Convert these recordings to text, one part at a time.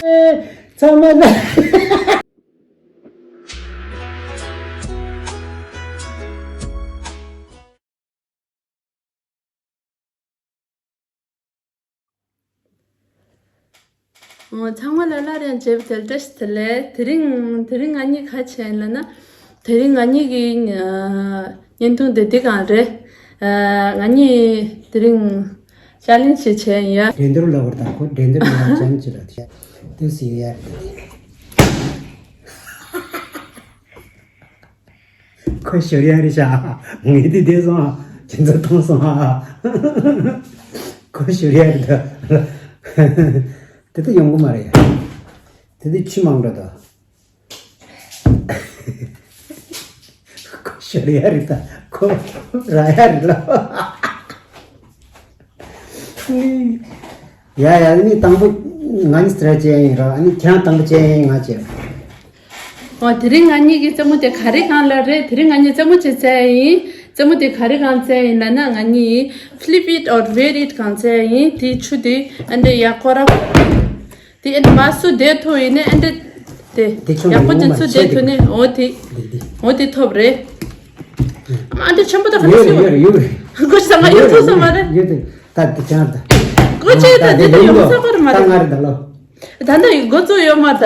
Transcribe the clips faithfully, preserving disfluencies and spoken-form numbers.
ཚང་མ་ལ། ཚང་མ་ལ་སླར་ཡང་མཇལ་བ་དེ་ལ་བཀྲ་ཤིས་བདེ་ལེགས། དེ་རིང་དེ་རིང་ང་གཉིས་ག་བྱས་ཡིན་ལབ་ན། དེ་རིང་ང་གཉིས་ཀྱི་བརྙན་ཐུང་དེ་འདི་གང་རེད། ང་གཉིས་དེ་རིང་ཅ་ལེན་ཇི་བྱས་ཡིན་ཡ། འགྲན་བསྡུར་ལབ་པར་དང་ཁོ་འགྲན་བསྡུར་ལབ་ཅན་ཅི་ལ་དེ་དུས་སི་ཡོད་ཡ་རེད། ཁོ་ཞོར་ཡ་རེད་ཤག་ངས་འདི་བསྡད་སོང་ཨ། ཁྱེད་ཚོ་མཐོང་སོང་ཨ། ཁོ་ཞོར་ཡ་རེད་ད། དེ་ད་ཡོང་གི་མ་རེད། དེ་ད་ཆུ་མང་འགྲོ་ད། ཁོ་ཞོར་ཡ་རེད་ད། ཁོ་ར་ཡ་རེད་ལ། ཡ་ཡ་ནི་དང་པོ་ང་གཉིས་སི་ར་ཅན་ཡིན་ར། ཨ་ནི་ཁྱེད་རང་དང་པོ་ཅན་ཡིན་ང་ཅན། ཨོ་དེ་རིང་ང་གཉིས་ཀྱི་རྩེད་མོ་དེ་ག་རེ་གང་ལ་རེད། དེ་རིང་ང་གཉིས་རྩེད་མོ་ཅིག་རྩེ་ཡིན། རྩེད་མོ་དེ་ག་རེ་གང་རྩེ་ཡིན་ལབ་ན་ང་གཉིས་flip it or wear it གང་རྩེ་ཡིན། དེ་ཆུ་དེ་ཨ་འདྲེ་ཡ་ཁོ་ར་ཁོ་ར། དེ་ཨ་འདྲེ་མ་སུ་དེ་ཐོ་ཡིན་ནས་ཨ་འདྲེ་དེ་དེ་ཆུང་ཡག་པོ་དེ་ངོ་མ་ཚུ་དེ་ཆེ་ཐོ་དེ་ནས་ཨོ་དེ་དེ་དེ་ཨོ་དེ་ཐོབ་རེད། ཨ་འདྲེ་ཆེན་པོ་ད་ག་ཡོད་རེད་ཡོད་རེད་ཡོད་རེད། ཁོ་ས་ང་ཡོད་ཐོ་ས་མ་རེད། ཡོད་རེད། ད་དེ་ཅང་ད། ཁོ་ཅེ་ད་དེ་ད་ཡོང་ས་གོ་ར་མ་ད་རེད། ང་རེད་ད་ལོ། ད་ལྟ་ཡི་འགོ་བཙུགས་ཡོད་མ་ད།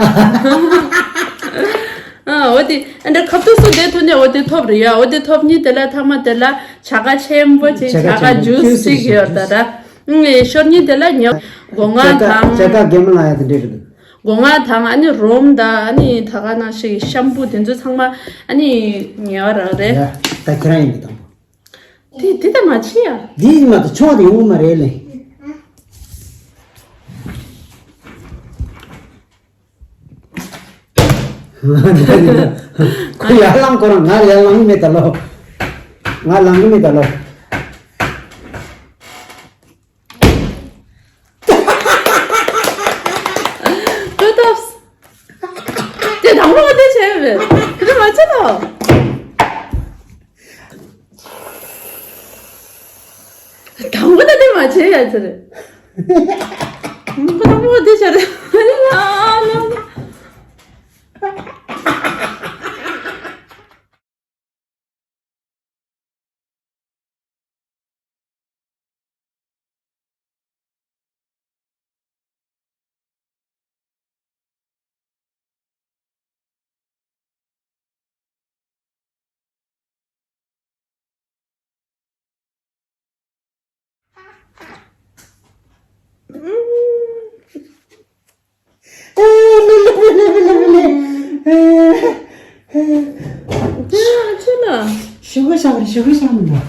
ཨ་འོ་དེ་ཨ་འདྲ་ཁབ་ཏུ་སུ་དེ་ཐོན་ནས་འོ་དེ་ཐོབ་རེད་ཡ། འོ་དེ་ཐོབ་ནི་དེ་ལ་ཐ་མ་དེ་ལ་བྱ་དགའ་ཆེན་པོ་ཅིག་བྱ་དགའ་ཆེན་པོ་ཇུས་ཅིག་ཡོད་ད་ད། ཨང་ཤོར་ནི་དེ་ལ་ཉོ་སྒོ་ང་དང་། བྱ་དགའ་རྒན་མོ་ལ་ཡ་དེ་འདྲས་རེད། སྒོ་ང་དང་ཨ་ནི་རོམ་དང་ཨ་ནི་ད་ག་ནང་བཞིན་ཤམ་པུ་དེ་ཚོ་ཚང་མ་ཨ་ནི་ཉོ་རག་རེད། ཡ་ད་ཁྱེད་རང་ཡིན་གི་དང་པོ། དེ་དེ་ད་མ་བྱེད་ཡ། འདི་མ་གཏོགས་ཆུང་བ་དེ་ཡོང་གི་མ་རེད་ལེ། ཁོ་ཡར་ལངས་ཁོ་རང་ང་ཡར་ལངས་མེད་ད་ལོ། ང་ལངས་མེད་ད་ལོ། ལྟོས་སྟབས། དེ་དང་པོ་དེ་བྱས་པས་དེ་མ་བྱེད་དོ། དང་པོ་ད་དེ་མ་བྱེད་ཡ་ཚེ་རེད། ཁོ་དང་པོ་དེ་བྱ་རེད། ཨེ། ལེ་ལེ་ལེ། ཨེ། ཨེ། ཅི་ལ། ཞུ་གི་ཤག་རེད། ཞུ་གི་ཤག་མི་འདུག་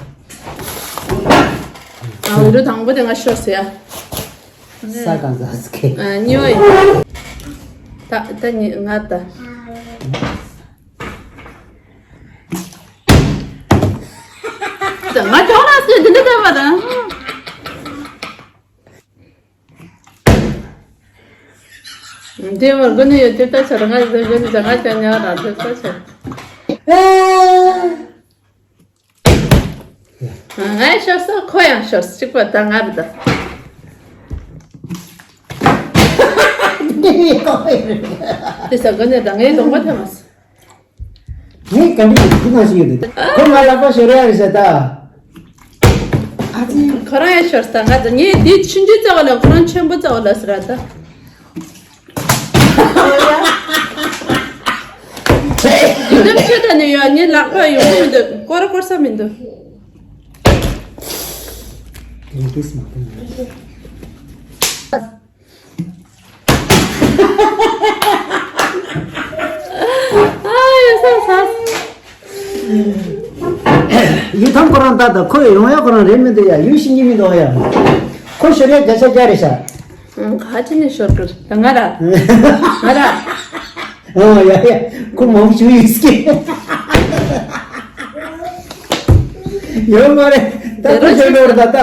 ཨ་འདྲ་དང་པོ་དེ་ང་ཤོར་ཟེར་ཡ། ས་གང་ཟ་སི་ཁེ། ཨ་ཉོ་ཡི། ད་ད་ཉི་ང་ད། ད་ང་ཅོག་ལ་སེ་འདི་འདྲ་བསྡད་པ་དང་། འདི་བར་དགོན་ནས་ཡོད་དེ་ལྟ་ཆ་ར་ང་ཡི་དགོན་ནས་ཇ་ང་ཅ་ཉ་ར་དེ་ལྟ་ཆ། ང་ཡང་ཤོར་སོང་ཁོ་ཡང་ཤོར་སོང་གཅིག་པ་ད་ང་རེད་ད། དེ་ས་དགོན་ནས་ད་ངའི་གདོང་པ་ཐེབས་མ་སོང་། ངས་ག་འདྲ་ཡིན་འདི་ནང་བཞིན་ཡོད་འདུག་ཁོ་ང་ལག་པ་ཤོར་ཡ་རེད་ཟེར་ད། ཨ་ཙི། ཁོ་རང་ཡང་ཤོར་ས་ང་ཚོ་ངས་འདི་ཆུང་ཆུང་རྩ་བ་ལ་ཁོ་རང་ཆེན་པོ་རྩ་བ་ལ་ཟེར་ར་ད། འདི་འདྲ་ཆེ་ད་ནི་ཡོད་ངའི་ལག་པ་ཡོང་གི་མི་འདུག་སྐོར་སྐོར་ས་མི་འདུག་ཨ་ཡ་ས་ས། ཡུལ་ཐང་ཁོ་རང་ད་ད་ཁོ་ཡོང་ཡ་ཁོ་རང་རེད་མི་འདུག་ཡ། ཡུལ་ཤི་ཉི་མི་འདུག་ཡ། ཁོ་ཤོར་ཡ་བརྒྱ་ཆ་བརྒྱ་རེད་ཤག་ཨང་ག་ཅི་ནས་ཤོར་གི་རེད་ད་ང་ར། ང་ར། ཨང་ཡ་ཡ་ཁོ་མང་ཞུ་ཡིས་ཀྱི། ཡོད་མ་རེད་ད་ཁོ་ཤོར་གི་རེད་ད་ད་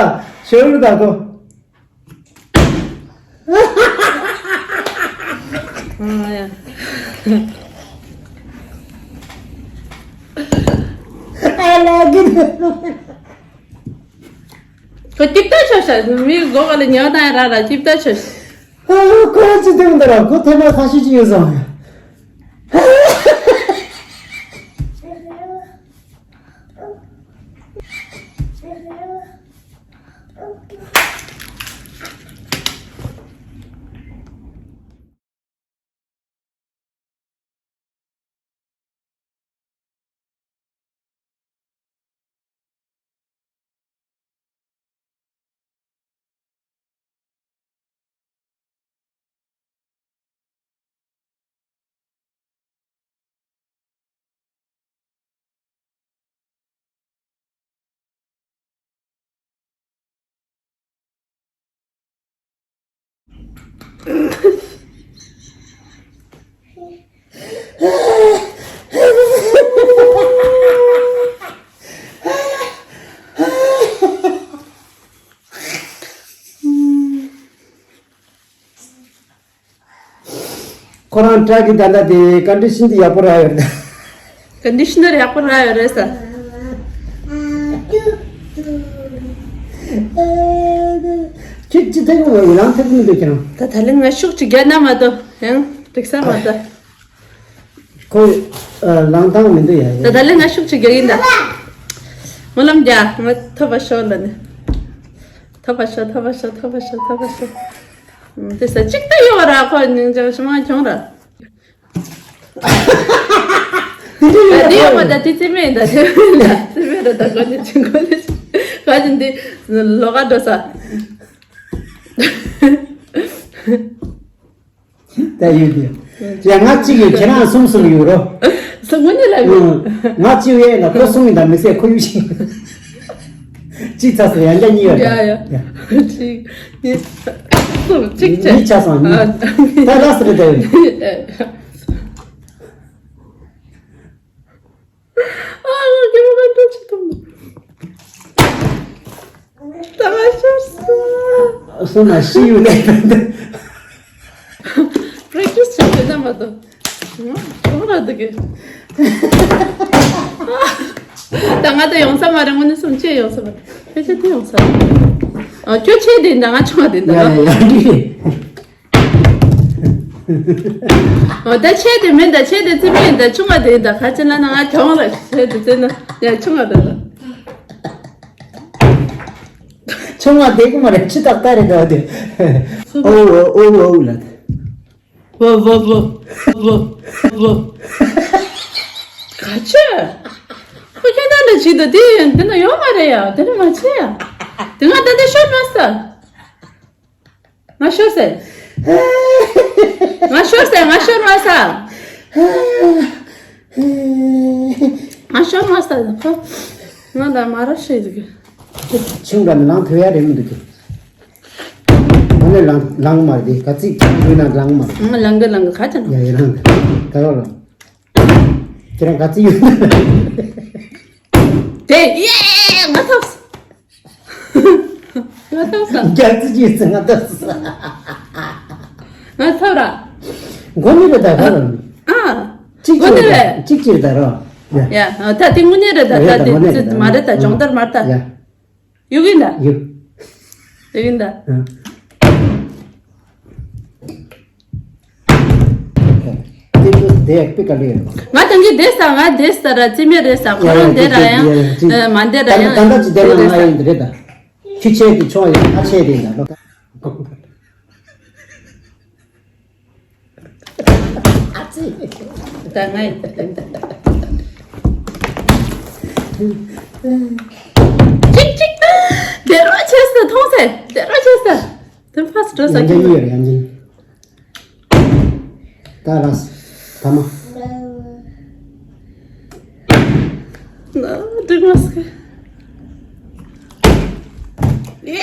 ཤོར་གི་རེད་ད་ཁོ། ཨ་ཡ། I like it. ཁོ་ཅིབ་ཏ་ཆོ་ཤ་མི་གོ་ག་ལ་ཉོ་དང་ར་ར་ཅིབ་ཏ་ཆོ་ཤ། ཨ། ཁོ་རང་ཅི་ཐེངས་འདི་ར་ཁོ་ཐེངས་མ་ཁ་ཤས་ཅིག་ཡོད་སོང་། ཁོ་རང་ཊ་རག་གི་ད་ལྟ་དེ་ཀོན་ཌི་ཤན་དེ་ཡག་པོ་རག་ཡོད་རེད། ཀོན་ཌི་ཤ་ནར་ཡག་པོ་རག་ཡོད་རེད་ས། ཁྱེད་ཅི་ཐེབས་ཡོང་བའི་ལང་ཐེབས་མི་འདུག་ཁྱེད་རང་། ད་ད་ལན་ང་ཤུགས་ཅིག་རྒྱག་ན་མ་གཏོགས་ཡང་འགྲིག་ས་མ་གཏོགས། ཁོ་ལང་སྟངས་མི་འདུག་ཡ། ད་ད་ལན་ང་ཤུགས་ཅིག་རྒྱག་ཡིན་ད། སྨོན་ལམ་རྒྱག་ང་ཐོབ་པ་ཤོག་ལ་ནི། ཐོབ་པ་ཤོག་ཐོབ་པ་ཤོག་ཐོབ་པ་ཤོག་ཐོབ་པ་ཤོག་དེ་ས་གཅིག་ད་ཡོད་ར་ཁོ་ཉིན་ཅང་ཞུ་མ་ཁྱོང་ར། དེ་འདྲ་ཡོད་ད་དེ་ཡོད་མ་ད་དེ་རྩིས་མེད་ད་དེ་མེད་ད་རྩིས་མེད་ར་ད་གོ་ནི་ཅིང་གོ་ནི་ཅིང་ག་ཅིང་དེ་ལོ་ག་འགྲོ་ས། ད་ཡོད་དེ། ཡ་ང་གཅིག་ཡོད་ཁྱེད་རང་གསུམ་གསུམ་ཡོད་རོ། སུ་ངོ་ནི་ལ་ཡོད། ང་གཅིག་ཡོད་ལ་ཁོ་གསུམ་ཡིན་ད་མི་ཟེར་ཁོ་ཡོད་ཤིང་། གཅིག་ཚ་སོ་ཡང་རྒྱ་གཉིས་ཡོད་ཡ་ཡ། ཡ། གཅིག་གཉིས་གསུམ་གཅིག་བྱས། གཉིས་ཆ་སོང་གཉིས། ད་ལགས་སོ་རེད་ད་ཡོད། ཨ་ང་རྒྱལ་བ་ཀ་འགྲོ་ཆི་ཐུབ་ནི། ད་ང་ཤོར་སོང་། སོང་ན་ཤི་ཡོད་ལེ། པྲེག་ཊི་སི་བྱེད་དེ་ན་མ་གཏོགས། ང་གང་ལ་འདུག་གི། ད་ང་ད་ཡོང་ས་མ་རེད། དངོས་གནས་སུ་ཆེ་ཡོང་ས་མ་རེད། ཕལ་ཆེར་དེ་ཡོང་ས་རེད། ཨ་ཁྱོད་ཆེ་དེ་འདྲ་ང་ཆུང་བ་དེ་འདྲ་ཡ་ཡ་ཡ་འགྲིག་རེད། འོ་ད་ཆེ་དེ་མིན་ད་ཆེ་དེ་རྩིས་མེད་ད་ཆུང་བ་དེ་ད་ག་ཅི་ན་ན་ང་གྱོང་ལ་ཆེ་དེ་རྩིས་ན་ཡ་ཆུང་བ་དེ་ད། ཆུང་བ་དེ་གོ་མ་རེད་ཆི་ཏག་ཏག་རེད་ད་དེ། ཨོ་ཨོ་ཨོ་ཨོ་ལ། བོ་བོ་བོ་བོ་བོ། ག་ཅི། ཁོ་ཁྱེད་ད་འདྲ་ཅི་ད་དེ་དེ་ན་ཡོད་མ་རེད་ཡ་དེ་ན་མ་ཆེ་ཡ། དེ་ང་ད་དེ་ཤོར་མ་ས། ང་ཤོར་ཟེར། ང་ཤོར་ཟེར་ང་ཤོར་མ་ས། ང་ཤོར་མ་ས་ཁོ། ང་ལ་མ་ར་ཤེས་ཟིག་ཆུང་ར་ནང་ཐོས་ཡ་རེད་མི་འདུག་གི། ང་ནས་ལང་ལང་མ་རེད་ག་ཚིག་ཐོས་ན་ལང་མ་རེད། ང་ལང་གི་ལང་གི་ཁ་ཅན། ཡ་ཡ་ལང་གི་ད་རོ་ལང་། ཁྱེད་རང་ག་ཚིག་ཡོད་ན། དེ་ཡེ་ང་ཐོབ། ང་ཐོབ་ས། རྒྱ་རྩི་ཅི་ཟེར་ང་ཐོབ་ས། ང་ཐོབ་ར། མགོ་ནི་རེད་ད་ག་ར། ཨ། གཅིག་མགོ་ནི་རེད། གཅིག་གཅིག་ད་ར། ཡ། ཡ་ད་དེ་དངོས་གནས་རེད་ད་རེད་ད་ད་དངོས་གནས་རེད་ད་མ་རེད་ད་སྦྱོང་བརྡར་མ་རེད་ད། ཡ། ཡོད་གིན་ད། ཡོད། ཡོད་གིན་ད། ཨ། དེ་དེ་དེ་པི་ཀ་ལེ། ང་དང་གི་དེ་ས་ང་དེ་ས་ར་རྩིས་མེད་རེད་ས་ཁོ་རང་དེ་ར་ཡང་མ་འདེ་ར་ཡང་། ད་ད་ཅི་དེ་ར་ང་ཡིན་རེད་ད། ཁྱི་ཆེ་གི་ཆོ་ཡང་ང་ཆེ་རེད་ད་ལོ། ད་ང་ཡིན། ཅིག་ཅིག་ད། དེ་རོ་ཆེ་ས་མཐོང་ས་དེ་རོ་ཆེ་ས། དེ་ཕ་སི་འགྲོ་ས་ཡང་ཅིག་ཡང་ཡང་ཅིག་ད་ར་ས་ཐ་མ། ན་འགྲིག་མ་སོང་། ཡེ་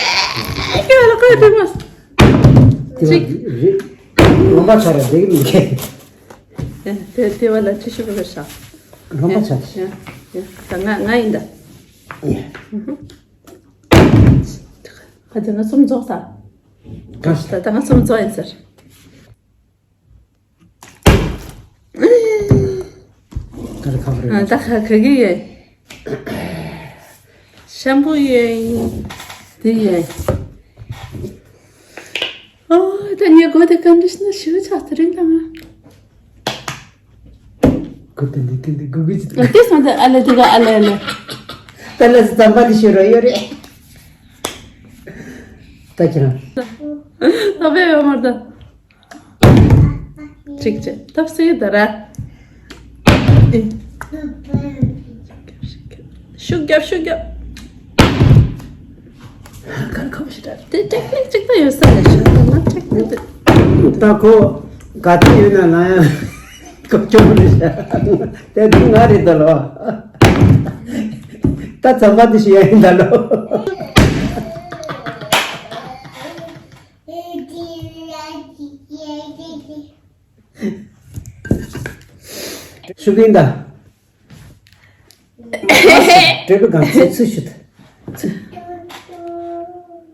ཀྱེ་ལ་ཀ་འགྲིག་མ་སོང་། དེ་ཅིག་རི་ལོང་པ་ཆ་ར་འགྲིག་མི་ཁེ། དེ་དེ་བ་ལ་ཅི་ཞུ་བ་ལ་ཤ། ལོང་པ་ཆ་དེ། ཡ་ཡ་ད་ང་ང་ཡིན་ད། ཡ། ཨ་ད་ང་གསུམ་རྫོགས་ས། ག་ས། ད་ད་ང་གསུམ་རྫོགས་ཡིན་ཟེར། ག་རེ་ཁ་བ་རེད། ཨ་ད་ཁ་ཁ་གི་ཡོད། ཤམ་པུ་ཡོད། དེ་ཡོད། ཨོ། ད་ངས་གོ་དེ་ཀོན་ཌི་ཤི་ནར་ཞུ་ཆགས་ཚེ་རིང་དང་། གོ་དེ་འདི་དེ་འདི་གུ་གུ་ཅི། ཨ་དེ་སོང་ཙང་ཨ་ལེ་དེ་ག་ཨ་ལེ་ཨ་ལེ། ད་ལ་སི་ཙམ་པ་དེ་ཤོད་རོགས་ཡོད་རེད། ད་ཁྱེད་རང་། ད་བས་ཡོད་མ་རེད་ད། གཅིག་བྱས་ཐབས་སྲིད་ད་ར། ཨེ། ཤུགས་རྒྱབ་ཤུགས་རྒྱབ། གར་ཁོམ་ཞིག་ར་དེ་ཊེག་ནིག་གཅིག་ད་ཡོད་ས་ལས་ཤོད་ད་ན་ཊེག་ནིག་དེ། ད་ཁོ་ག་ཚོད་ཡོད་ན་ང་ཡང་ཁོ་སྐྱོ་མི་ཤ་དེ་དུང་ང་རེད་ད་ལོ། ད་ཚམ་པ་དེ་ཤི་ཡ་ཡིན་ད་ལོ། ཤུགས་ཡིན་ད། སྤྲོད་པའི་སྒང་ཚིག་ཚིག་ཤུ་ད།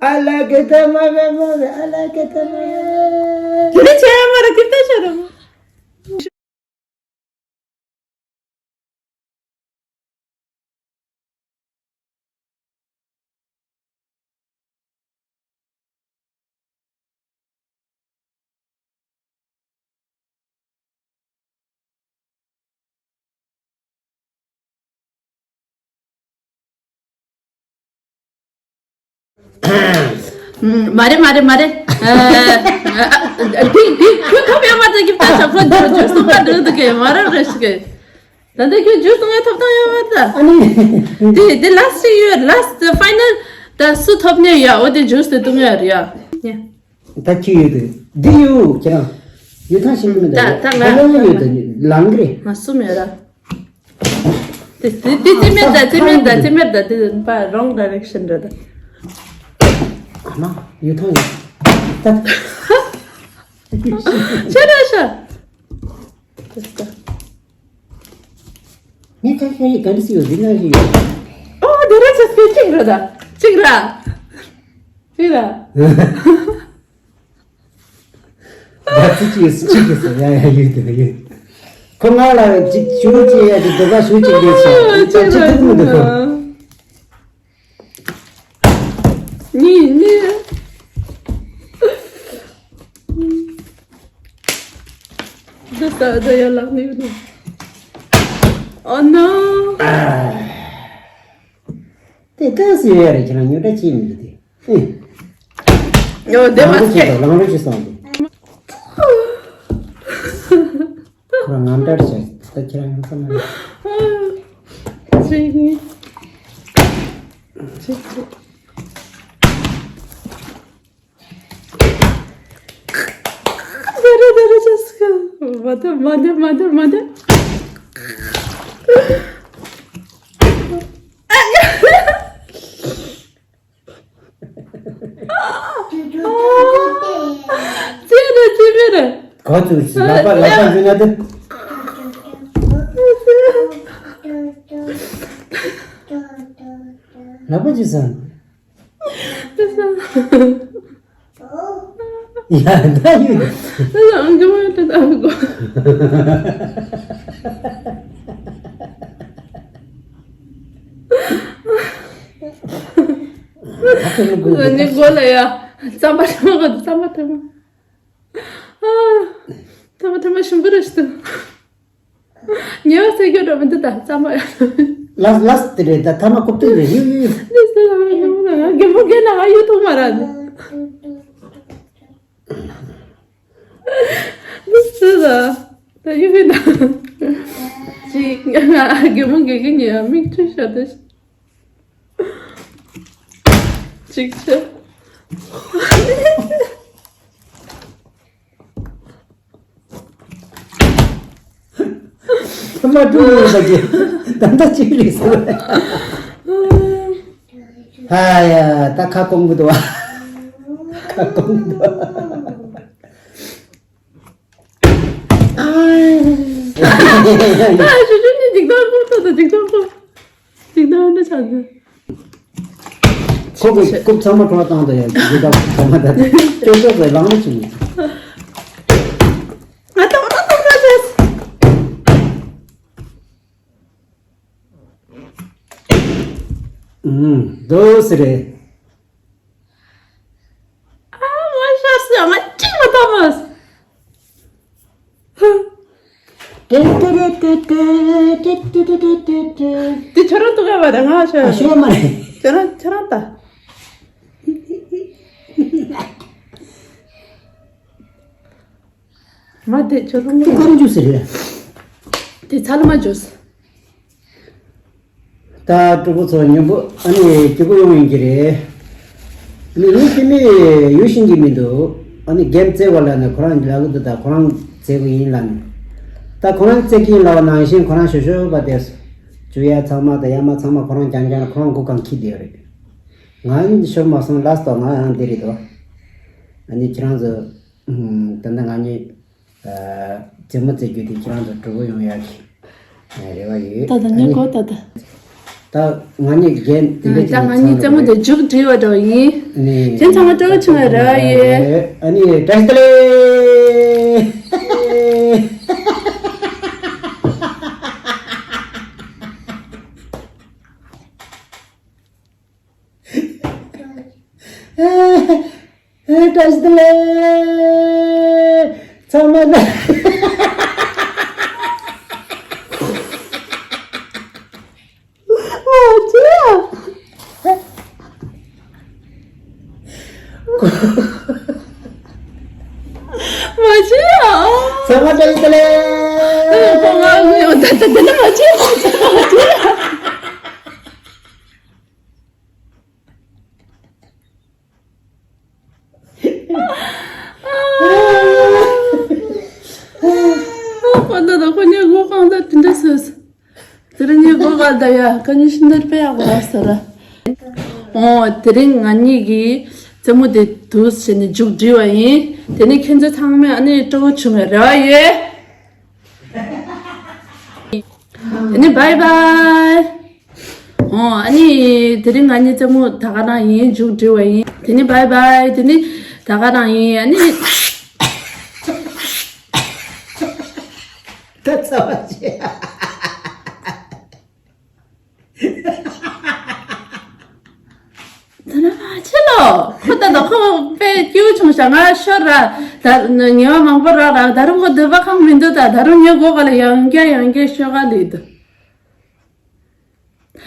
I like it, my baby, I like it, my baby. དེ་ནས་བྱས་ཡ་མ་རེད་དེ་ལྟ་ཤ་ར། མ་རེད་མ་རེད་མ་རེད། ཨ། ཨ། ཨ། དེ་དེ་ཁྱོད་ཐོབ་ཡོད་མ་རེད། ཀི་ཏ་ཤ་ཁོ་ཇུ་ཇུ་སུ་མ་འགྲོ་འདུག་གི་མ་རེད་རེད་ཤི་གི། ད་ལྟ་ཁྱོད་ཇུ་སུ་ང་ཐོབ་ཐང་ཡོད་མ་རེད། ཨ་ནི། དེ་དེ་ལ་སི་ཡོད་ལ་སི་ཕའི་ནལ་ད་སུ་ཐོབ་ནས་ཡ་འོ་དེ་ཇུ་སུ་དེ་བཏུང་ཡ་རེད་ཡ། ད་ཅི་ཡོད་དེ་འདི་ཡོད་ཁྱེད་རང་ཡོད་ཐང་ཤེས་མི་འདུག་ད་ད་ང་ལ་ཡོད་དེ་ལང་རེད། ང་གསུམ་ཡོད་ར། དེ་དེ་དེ་དེ་མེད་ད་དེ་མེད་ད་དེ་མེད་ད་དེ་པ་རོང་ཌའི་རེག་ཤན་རེད་ད། ཨ་མ་ཡོད་ཐང་ཡོད། ད་ཆ་ར་ཤ། དེ་ད། ངས་ཁ་ཤས་ཡིག་ག་འདྲ་ཞིག་ཡོད་འདི་ན་ཞིག་ཡོད། ཨོ་དེ་ར་ཆ་སྤེ་གཅིག་ར་ད་གཅིག་ར། གཅིག་ར། ད་ཚིག་གཅིག་ཡོད་གཅིག་ཡོད་ཡ་ཡ་ཡོད་དེ་ཡོད། ཁོ་ང་ལ་གཅིག་ཞུ་གཅིག་ཡ་དེ་དོ་ག་ཞུ་གཅིག་ཡོད་ཤག་ད་ཅི་ཐུབ་མི་འདུག་ཁོ། གཉིས་གཉིས། འདི་ལྟ་ད་ཡར་ལངས་ནས་ཡོད་ནོ། Oh no. དེ་ལྟ་སྲིད་ཡོད་རེད། ཁྱེད་རང་ཉོ་གྲ་ཅིག་མི་འདུག་དེ། ཨེ། ཡོ་དེ་མ་ལང་རོ་ཅིག་སྐད། སོང་ལང་རོ་ཅིག་སོང་དེ། ཁོ་རང་ངམ་དྲག་བྱས་ད་ཁྱེད་རང་ཡང་བསམ་ན། ཅིག་ཅིག་ཅིག་ད་རེ་ད་རེ་ཅེས་ཀ་མ་ད་མ་ད་མ་ད་མ་ད། ཙེ་རེ་ཙེ་མེ་རེ། ག་ཚོད་ཞིག་ལག་པ་ལག་པ་འཇུ་ན་དེ། ལག་པ་འཇུ་ས། ཡ་ད་ཡོད། ད་ཡང་གི་མ་ད་ད་གོ། ནི་གོ་ལ་ཡ། རྩམ་པ་ཐ་མ་གོ་རྩམ་པ་ཐ་མ། ཨ། རྩམ་པ་ཐ་མ་ཞིམ་པོ་རེད་ཤི། ཉེ་བ་སེ་གྱོད་འགྲོ་མི་འདུག་ད་རྩམ་པ་ཡ། ལ་ལ་སི་ཊི་རེད་ད་ཐ་མ་རྐུབ་སྟེགས་རེད་ཡུ་ཡུ་ཡུ། འདི་སེ་ལ་ང་རྒན་པོ་རྒན་ན་ང་ཡུ་ཐུག་མ་ར་འདི། འདི་སེ་ལ་ད་ཡུ་ཡུ་ན། ཅིག་ང་རྒན་པོ་རྒན་གྱི་ཉེ་བ་མིག་ཆུ་ཤོར་ཏེ། ཅིག་ཆེ། ཐ་མ་ཀྲུང་ཡོད་ས་ཀྱི་ད་ལྟ་ཅིག་རེད་ཟེར། ཧ་ཡ་ད་ཁ་སྐོང་གི་འདུག་བ། ཁ་སྐོང་གི་འདུག་བ། ཨ། ཨ་ཞུ་ཞུ་ནི་འཇིག་རྟེན་ཁོ་ཐོག་ཏུ་འཇིག་རྟེན་ཁོ། འཇིག་རྟེན་འདི་ཆགས་འདུག་ཁོ་གི་རྐུབ་ཚང་མ་གྲོགས་བཏང་དུ་ཡ་འཇིག་རྟེན་ཚང་མ་ད་ལྟ་ཁྱོད་ཚོ་ཚོ་ལང་ལ་ཆུང་། ང་ཏོག་ཏོག་ཏོག་ཏོག་བྱས། ཨུམ། དོ་སི་རེད། ཨ་མ་ཤ་སི་ང་ དེ་ཁྱོད་རང་ཐུག་ག་བ་དང་ང་ཤོད། ཨ་ཤོད་མ་རེད། ཁྱོད་རང་ཁྱོད་རང་ལྟ། མ་དེ་ཁྱོད་རང་ཁྱོད་ག་རེ་འཇུ་ཟེར་རེད། དེ་ཚ་ལ་མ་འཇུ། ད་སྤྲུལ་སྐུ་ཚོ་མཉམ་པོ་ཨ་ནི་སྐྱིད་པོ་ཡོང་ཡིན་གྱི་རེད། ཨ་ནི་ངས་ཁྱེད་མི་ཡོད་ཤེས་ཀྱི་མི་འདུག་ཨ་ནི་རྒན་བཙལ་བ་ལ་ནི་ཁོ་རང་ལབ་གི་འདུག་ད་ཁོ་རང་བཙལ་གི་ཡིན་ལབ་ནས། ད་ཁོ་རང་བཙལ་གི་ཡིན་ལབ་པ་ནང་བཞིན་ཁོ་རང་ཞོ་ཞོ་བ་དེ་ཇུ་ཡ་ཚང་མ་དང་ཡ་མ་ཚང་མ་ཁོ་རང་རྐྱང་རྐྱང་ཁོ་རང་སྒོ་གང་ཁྱི་བསྡད་ཡོད་རེད། ང་ཡིན་ཤོར་མ་སོང་ལ་སྟོ་ང་ཡང་འདི་རེད་དོ། ཨ་ནི་ཁྱེད་རང་ཚོ་ད་ལྟ་ང་གཉིས། རྩེད་མོ་རྩེ་རྒྱུ་དེ་ཁྱེད་རང་ཚོ་གྲོགས་པོ་ཡོང་ཡག་གི་རེ་བ་ཡོད། ད་ད་ཉོ་གོ་ད་ད། ད་ང་གཉིས་རྒན་དེ་འདྲ་ད་ང་གཉིས་རྩེད་མོ་དེ་མཇུག་སྒྲིལ་བ་འདྲ་བ་ཡིན། ནས་ཁྱེད་ཚང་མ་སྤྲོ་བ་བྱུང་བའི་རེ་བ་ཡོད། ཨ་ནི་བཀྲ་ཤིས་བདེ་ལེགས། ཨེ་བཀྲ་ཤིས་བདེ་ལེགས། ཚང་མ་ལ། ཨོ་ཅི་ཡ། མ་ཅི་ཡ། ཚང་མ་བཀྲ་ཤིས་བདེ་ལེགས། ཨེ་ཁོ་ང་ངོ་ད་ད་ད་ད་མ་ཅི་ཡ། མ་ཅི་ཡ། ཁོ་ད་ད་ཁོ་ཉེ་གོ་གང་ད་དེ་འདྲ་སོས། དེ་རིང་ཉེ་གོ་ག་ད་ཡ་ཁ་ཉེ་ཤི་འདར་པེ་ཡ་གོ་ར་ས་ར། ཨོ་དེ་རིང་ང་གཉིས་ཀྱིས་རྩེད་མོ་དེ་དུས་བྱས་ནས་མཇུག་སྒྲིལ་བ་ཡིན། དེ་ནས་ཁྱེད་ཚོ་ཚང་མས་ཨ་ནི་སྤྲོ་བོ་བྱུང་བའི་རེ་བ་ཡོད། དེ་ནི་བྷའི་བྷའི། ཨོ་ཨ་ནི་དེ་རིང་ང་གཉིས་རྩེད་མོ་ད་ག་རང་ཡིན། མཇུག་སྒྲིལ་བ་ཡིན། དེ་ནི་བྷའི་བྷའི། དེ་ནི་ད་ག་རང་ཡིན། ཨ་ནི་ད་ཚ་བ་ཆེ། ད་ན་མ་ཆེ་ལོ། ཁོ་ད་ད་ཁོ་དཔེ་སྐྱིད་བྱུང་ཤག་ང་ཤོར་ར། ད་ཉེ་བ་མང་པོ་རག་ར། ད་རུང་ཁོ་སྡོད་པ་ཁང་མི་འདུག་ད་ད་རུང་ཉེ་གོ་ག་ལ་ཡང་བསྐྱར་ཡང་བསྐྱར་ཤོད་ག་ལེ་འདུག་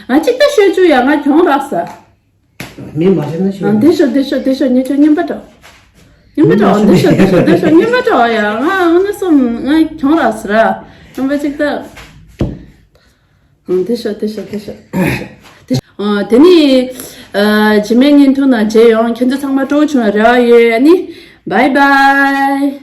ང་གཅིག་ད་ཤོད་བཅུག་ཡ། ང་གྱོང་རག་ས། མི་མ་ཤོད་ན་ཤོད། ཨ་འདི་ཤོད་འདི་ཤོད་འདི་ཤོད། ཉེ་ཆོ་རྔན་པ་འགྲོ། རྔན་པ་འགྲོ། འདི་ཤོད་འདི་ཤོད་འདི་ཤོད། རྔན་པ་འགྲོ་ཡ། ང་ཨ་ནི་སོང་ང་གྱོང་རག་ས་ར། རྔན་པ་གཅིག་ད། ཨང་། དེ་ཤོད་དེ་ཤོད་དེ་ཤོད་དེ་ཤོད། ཨང་། དེ་ནི་ཨ་རྗེས་མའི་བརྙན་ཐུང་ནང་མཇལ་ཡོང་། ཁྱེད་ཚོ་ཚང་མ་སྤྲོ་བོ་བྱུང་བའི་རེ་བ་ཡོད། ཨ་ནི་བྷའི་བྷའི།